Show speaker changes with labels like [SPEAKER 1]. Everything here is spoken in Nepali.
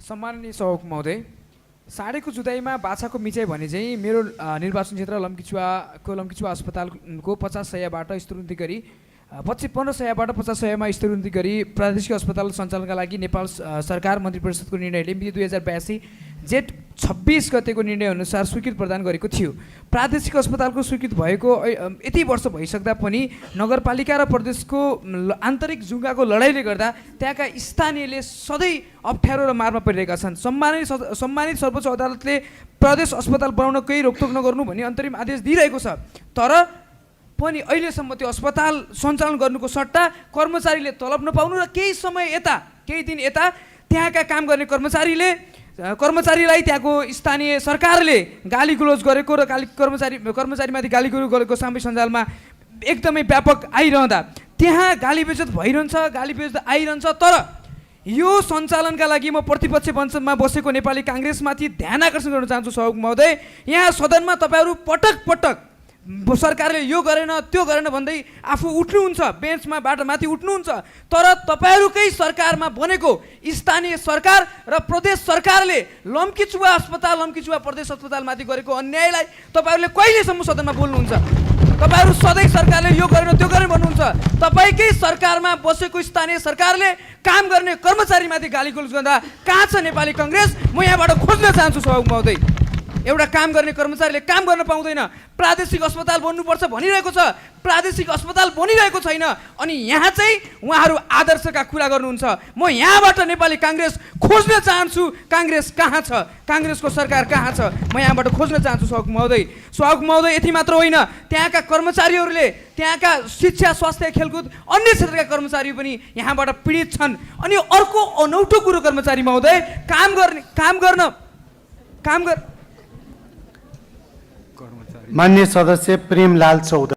[SPEAKER 1] सम्माननीय सभामुख महोदय, साँडेको जुदाईमा बाछाको मिचाइ भने चाहिँ मेरो निर्वाचन क्षेत्र लम्कीचुवा अस्पतालको 50 शय्याबाट स्तरोन्नति गरी 15 शय्याबाट 50 शय्यामा स्तरोन्नति गरी प्रादेशिक अस्पताल सञ्चालनका लागि नेपाल सरकार मन्त्री परिषदको निर्णयले मिति 2082 जेठ 26 गतेको निर्णय अनुसार स्वीकृति प्रदान गरेको थियो। प्रादेशिक अस्पतालको स्वीकृति भएको यति वर्ष भइसक्दा पनि नगरपालिका र प्रदेशको आन्तरिक जुङ्गाको लडाइँले गर्दा त्यहाँका स्थानीयले सधैँ अप्ठ्यारो र मारमा परिरहेका छन्। सम्मानित सर्वोच्च अदालतले प्रदेश अस्पताल बनाउन केही रोकटोक नगर्नु भन्ने अन्तरिम आदेश दिइरहेको छ, तर पनि अहिलेसम्म त्यो अस्पताल सञ्चालन गर्नुको सट्टा कर्मचारीले तलब नपाउनु र केही दिन यता त्यहाँका काम गर्ने कर्मचारीलाई त्यहाँको स्थानीय सरकारले गाली गुलोज गरेको र कर्मचारीमाथि गाली गुलोज गरेको सामाजिक सञ्जालमा एकदमै व्यापक आइरहँदा त्यहाँ गाली बेइज्जत आइरहन्छ। तर यो सञ्चालनका लागि म प्रतिपक्ष मञ्चमा बसेको नेपाली काङ्ग्रेसमाथि ध्यान आकर्षण गर्न चाहन्छु सभामुख महोदय। यहाँ सदनमा तपाईँहरू पटक पटक सरकारले यो गरेन त्यो गरेन भन्दै आफू उठ्नुहुन्छ, बेन्चमा माथि उठ्नुहुन्छ, तर तपाईँहरूकै सरकारमा बनेको स्थानीय सरकार र प्रदेश सरकारले लम्कीचुवा प्रदेश अस्पतालमाथि गरेको अन्यायलाई तपाईँहरूले कहिलेसम्म सदनमा बोल्नुहुन्छ? तपाईँहरू सधैँ सरकारले यो गरेन त्यो गरेन भन्नुहुन्छ। तपाईँकै सरकारमा बसेको स्थानीय सरकारले काम गर्ने कर्मचारीमाथि गालीगोज गर्दा कहाँ छ नेपाली काङ्ग्रेस? म यहाँबाट खोज्न चाहन्छु सभामुख महोदय। एउटा काम गर्ने कर्मचारीले काम गर्न पाउँदैन, प्रादेशिक अस्पताल बन्नुपर्छ भनिरहेको छ, प्रादेशिक अस्पताल बनिरहेको छैन, अनि यहाँ चाहिँ उहाँहरू आदर्शका कुरा गर्नुहुन्छ। म यहाँबाट नेपाली काङ्ग्रेस खोज्न चाहन्छु, काङ्ग्रेस कहाँ छ? काङ्ग्रेसको सरकार कहाँ छ? म यहाँबाट खोज्न चाहन्छु सभामुख महोदय। यति मात्र होइन, त्यहाँका कर्मचारीहरूले त्यहाँका शिक्षा, स्वास्थ्य, खेलकुद अन्य क्षेत्रका कर्मचारी पनि यहाँबाट पीडित छन्। अनि अर्को अनौठो कुरो कर्मचारी महोदय, काम गर्न
[SPEAKER 2] मान्य सदस्य प्रेमलाल चौधरी।